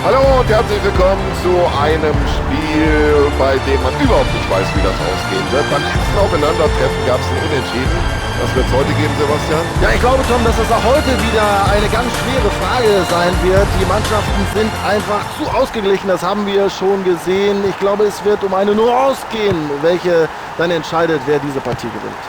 Hallo und herzlich willkommen zu einem Spiel, bei dem man überhaupt nicht weiß, wie das ausgehen wird. Beim letzten Aufeinandertreffen gab es ein Unentschieden. Was wird es heute geben, Sebastian? Ja, ich glaube, Tom, dass das auch heute wieder eine ganz schwere Frage sein wird. Die Mannschaften sind einfach zu ausgeglichen, das haben wir schon gesehen. Ich glaube, es wird um eine Nuance gehen, welche dann entscheidet, wer diese Partie gewinnt.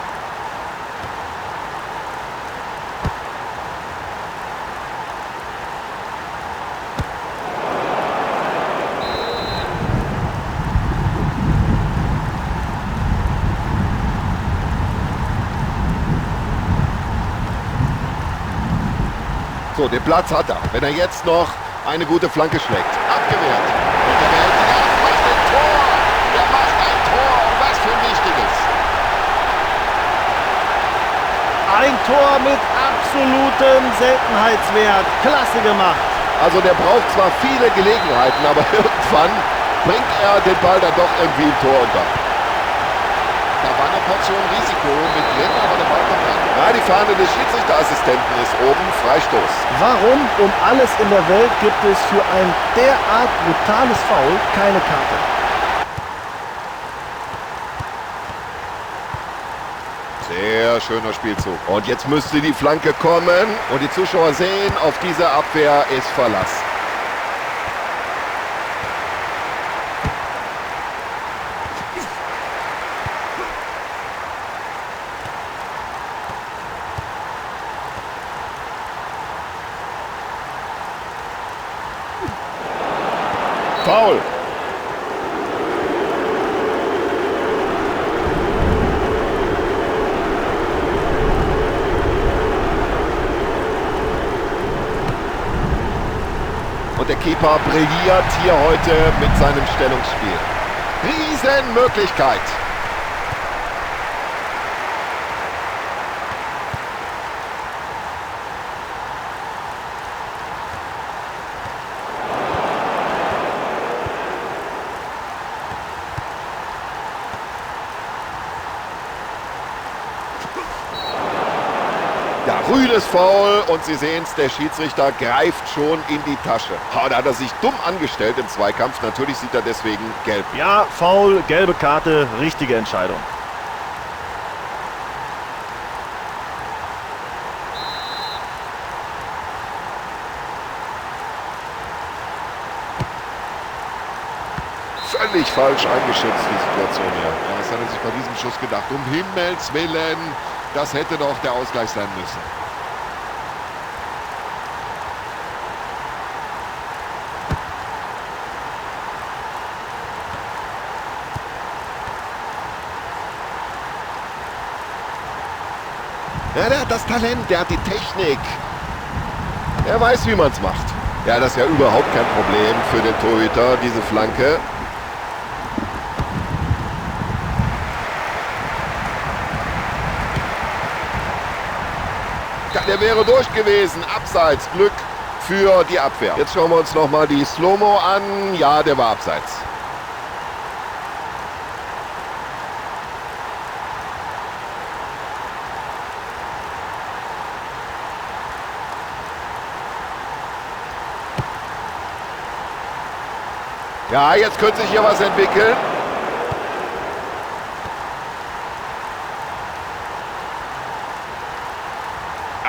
So, den Platz hat er. Wenn er jetzt noch eine gute Flanke schlägt. Abgewehrt. Und der behält sich auf, macht ein Tor. Der macht ein Tor. Und was für ein wichtiges. Ein Tor mit absolutem Seltenheitswert. Klasse gemacht. Also der braucht zwar viele Gelegenheiten, aber irgendwann bringt er den Ball dann doch irgendwie im Tor unter. Da war eine Portion Risiko mit drin, aber der Ball kommt an. Ja, die Fahne des Schiedsrichterassistenten ist oben, Freistoß. Warum um alles in der Welt gibt es für ein derart brutales Foul keine Karte? Sehr schöner Spielzug. Und jetzt müsste die Flanke kommen. Und die Zuschauer sehen, auf diese Abwehr ist Verlass. Foul. Und der Keeper brilliert hier heute mit seinem Stellungsspiel. Riesenmöglichkeit. Ja, rüdes Foul und Sie sehen es, der Schiedsrichter greift schon in die Tasche. Ha, da hat er sich dumm angestellt im Zweikampf. Natürlich sieht er deswegen gelb. Ja, Foul, gelbe Karte, richtige Entscheidung. Völlig falsch eingeschätzt, die Situation hier. Ja, was hat er sich bei diesem Schuss gedacht? Um Himmels Willen, das hätte doch der Ausgleich sein müssen. Ja, der hat das Talent, der hat die Technik. Er weiß, wie man's macht. Ja, das ist ja überhaupt kein Problem für den Torhüter, diese Flanke. Ja, der wäre durch gewesen. Abseits. Glück für die Abwehr. Jetzt schauen wir uns nochmal die Slow-Mo an. Ja, der war abseits. Ja, jetzt könnte sich hier was entwickeln.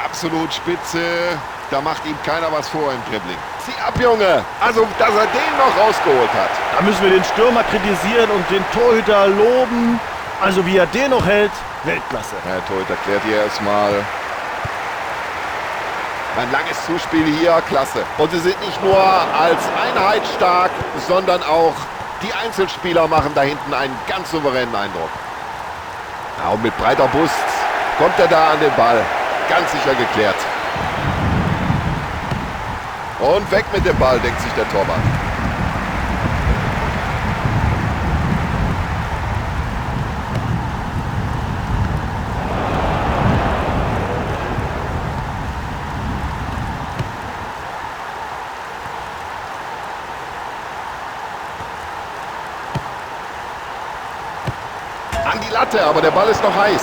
Absolut spitze. Da macht ihm keiner was vor im Dribbling. Zieh ab, Junge. Also, dass er den noch rausgeholt hat. Da müssen wir den Stürmer kritisieren und den Torhüter loben. Also, wie er den noch hält, Weltklasse. Ja, der Torhüter klärt hier erstmal. Ein langes Zuspiel hier, klasse. Und sie sind nicht nur als Einheit stark, sondern auch die Einzelspieler machen da hinten einen ganz souveränen Eindruck. Ja, und mit breiter Brust kommt er da an den Ball. Ganz sicher geklärt. Und weg mit dem Ball, denkt sich der Torwart. An die Latte, aber der Ball ist noch heiß.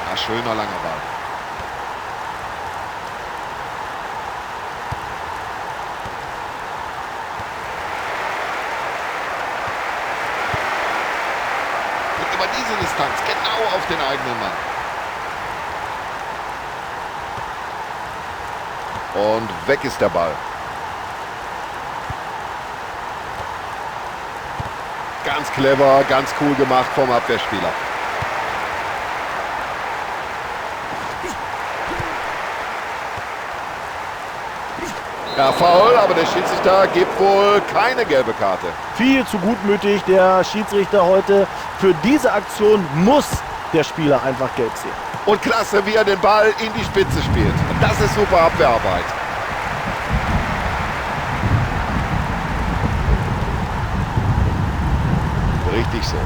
Ja, schöner langer Ball. über diese Distanz genau auf den eigenen Mann. Und weg ist der Ball. Ganz clever, ganz cool gemacht vom Abwehrspieler. Ja, faul, aber der Schiedsrichter gibt wohl keine gelbe Karte. Viel zu gutmütig, der Schiedsrichter heute. Für diese Aktion muss der Spieler einfach gelb sehen. Und klasse, wie er den Ball in die Spitze spielt. Das ist super Abwehrarbeit. Richtig so.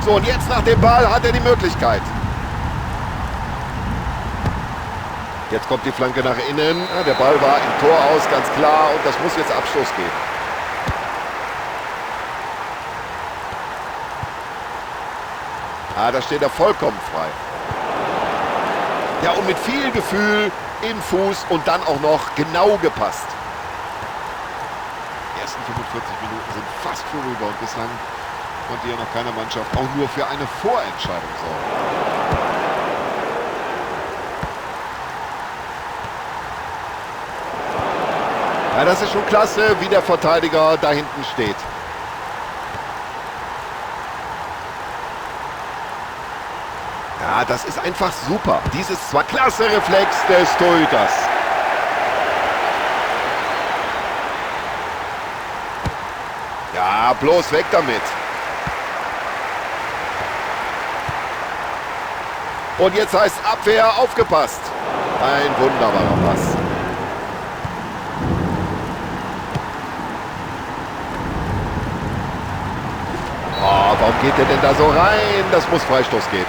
So, und jetzt nach dem Ball hat er die Möglichkeit. Jetzt kommt die Flanke nach innen. Ja, der Ball war im Tor aus, ganz klar. Und das muss jetzt Abstoß geben. Ah, da steht er vollkommen frei. Ja, und mit viel Gefühl im Fuß und dann auch noch genau gepasst. Die ersten 45 Minuten sind fast vorüber und bislang konnte ja noch keine Mannschaft auch nur für eine Vorentscheidung sorgen. Ja, das ist schon klasse, wie der Verteidiger da hinten steht. Ja, das ist einfach super. Dieses zwar klasse Reflex des Torhüters. Ja, bloß weg damit. Und jetzt heißt Abwehr aufgepasst. Ein wunderbarer Pass. Oh, warum geht der denn da so rein? Das muss Freistoß geben.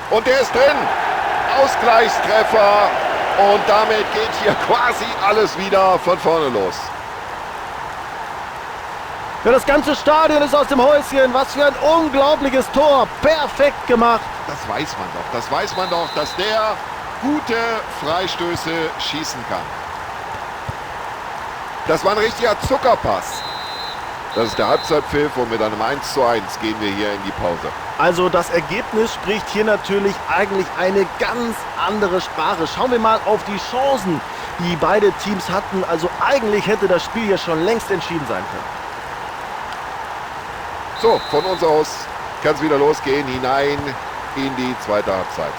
Und der ist drin. Ausgleichstreffer. Und damit geht hier quasi alles wieder von vorne los. Ja, das ganze Stadion ist aus dem Häuschen. Was für ein unglaubliches Tor. Perfekt gemacht. Das weiß man doch. Das weiß man doch, dass der gute Freistöße schießen kann. Das war ein richtiger Zuckerpass. Das ist der Halbzeitpfiff und mit einem 1:1 gehen wir hier in die Pause. Also das Ergebnis spricht hier natürlich eigentlich eine ganz andere Sprache. Schauen wir mal auf die Chancen, die beide Teams hatten. Also eigentlich hätte das Spiel ja schon längst entschieden sein können. So, von uns aus kann es wieder losgehen, hinein in die zweite Halbzeit.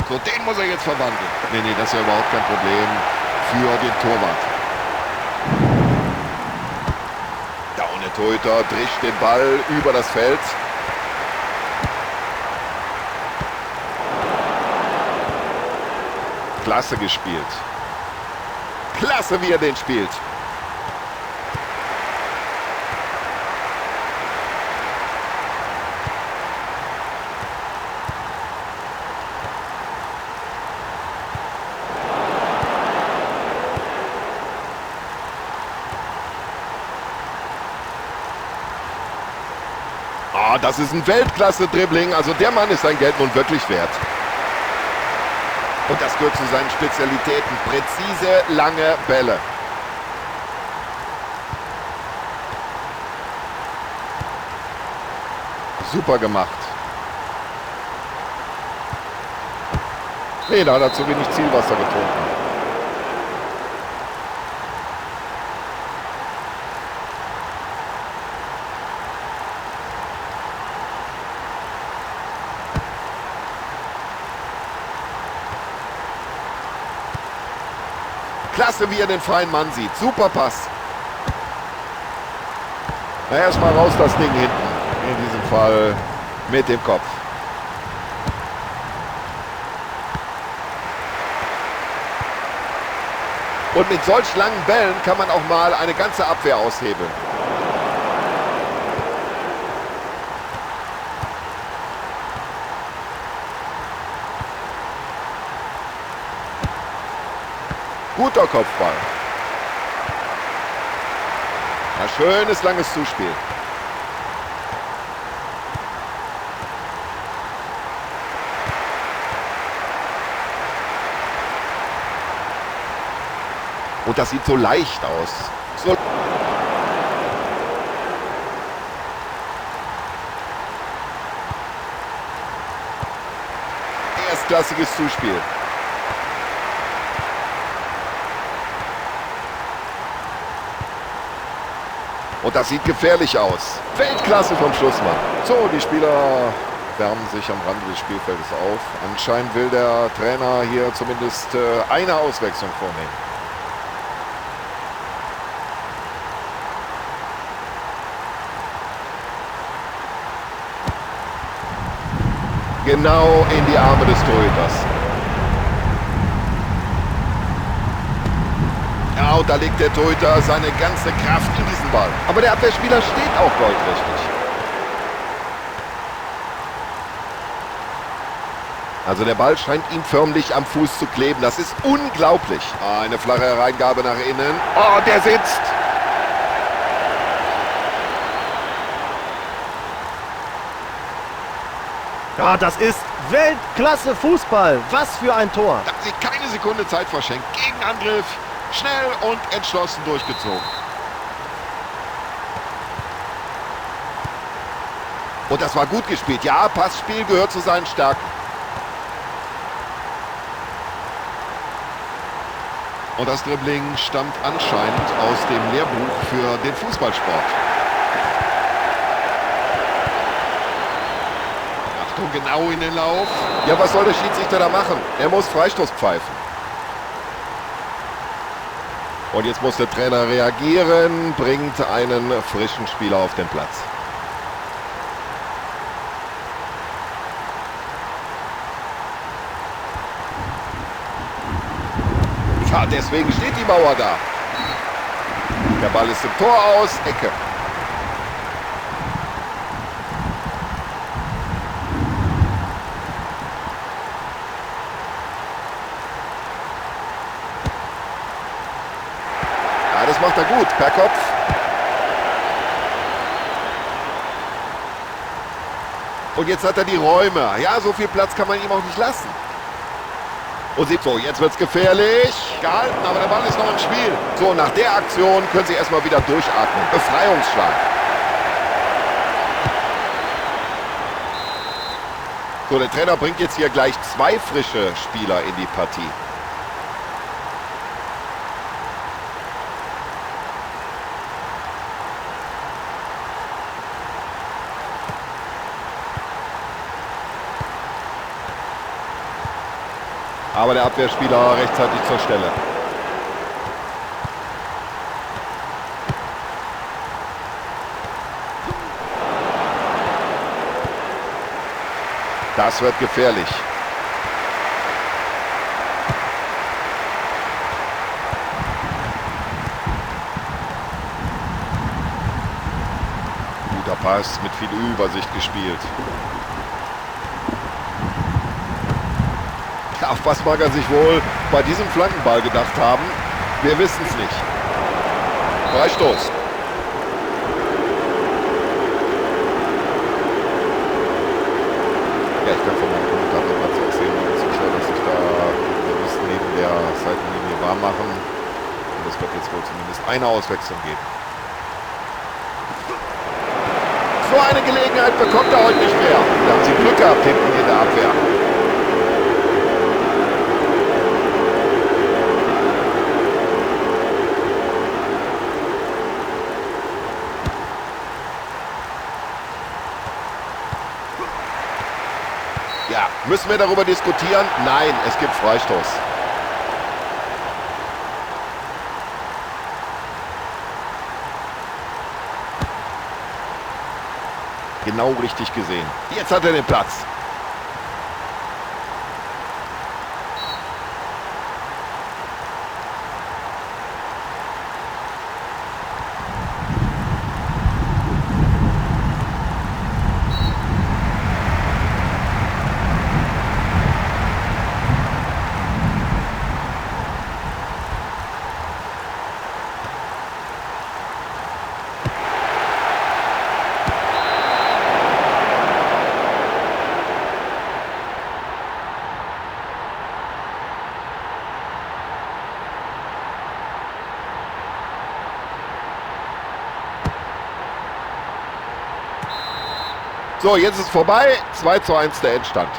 So, den muss er jetzt verwandeln. Nee, nee, das ist ja überhaupt kein Problem für den Torwart. Da und der Torhüter drischt den Ball über das Feld. Klasse gespielt. Klasse, wie er den spielt. Ah, das ist ein Weltklasse-Dribbling. Also der Mann ist sein Geld nun wirklich wert. Und das gehört zu seinen Spezialitäten. Präzise, lange Bälle. Super gemacht. Nee, da hat er zu wenig Zielwasser getrunken. Klasse, wie er den freien Mann sieht. Super Pass. Na, erstmal raus das Ding hinten. In diesem Fall mit dem Kopf. Und mit solch langen Bällen kann man auch mal eine ganze Abwehr aushebeln. Guter Kopfball. Ja, schönes langes Zuspiel. Und das sieht so leicht aus. So. Erstklassiges Zuspiel. Und das sieht gefährlich aus. Weltklasse vom Schlussmann. So, die Spieler wärmen sich am Rande des Spielfeldes auf. Anscheinend will der Trainer hier zumindest eine Auswechslung vornehmen. Genau in die Arme des Torhüters. Ja, und da legt der Torhüter seine ganze Kraft in diesen Ball. Aber der Abwehrspieler steht auch goldrichtig. Also der Ball scheint ihm förmlich am Fuß zu kleben. Das ist unglaublich. Eine flache Hereingabe nach innen. Oh, der sitzt! Ja, das ist Weltklasse Fußball. Was für ein Tor. Da hat sich keine Sekunde Zeit verschenkt. Gegenangriff, schnell und entschlossen durchgezogen. Und das war gut gespielt. Ja, Passspiel gehört zu seinen Stärken. Und das Dribbling stammt anscheinend aus dem Lehrbuch für den Fußballsport. Achtung, genau in den Lauf. Ja, was soll der Schiedsrichter da machen? Er muss Freistoß pfeifen. Und jetzt muss der Trainer reagieren, bringt einen frischen Spieler auf den Platz. Ja, deswegen steht die Mauer da. Der Ball ist im Tor aus, Ecke. Ja, das macht er gut, per Kopf. Und jetzt hat er die Räume. Ja, so viel Platz kann man ihm auch nicht lassen. Und sieht so, jetzt wird's gefährlich. Gehalten, aber der Ball ist noch im Spiel. So, nach der Aktion können sie erstmal wieder durchatmen. Befreiungsschlag. So, der Trainer bringt jetzt hier gleich zwei frische Spieler in die Partie. Aber der Abwehrspieler rechtzeitig zur Stelle. Das wird gefährlich. Guter Pass, mit viel Übersicht gespielt. Auf was mag er sich wohl bei diesem Flankenball gedacht haben? Wir wissen es nicht. Freistoß. Ja, ich kann von meinem Kommentatorplatz aus sehen, liebe Zuschauer, dass sich da bewusst neben der Seitenlinie warm machen. Und es wird jetzt wohl zumindest eine Auswechslung geben. So eine Gelegenheit bekommt er heute nicht mehr. Da haben sie Glück gehabt hinten in der Abwehr. Ja, müssen wir darüber diskutieren? Nein, es gibt Freistoß. Genau richtig gesehen. Jetzt hat er den Platz. So, jetzt ist vorbei. 2:1 der Endstand.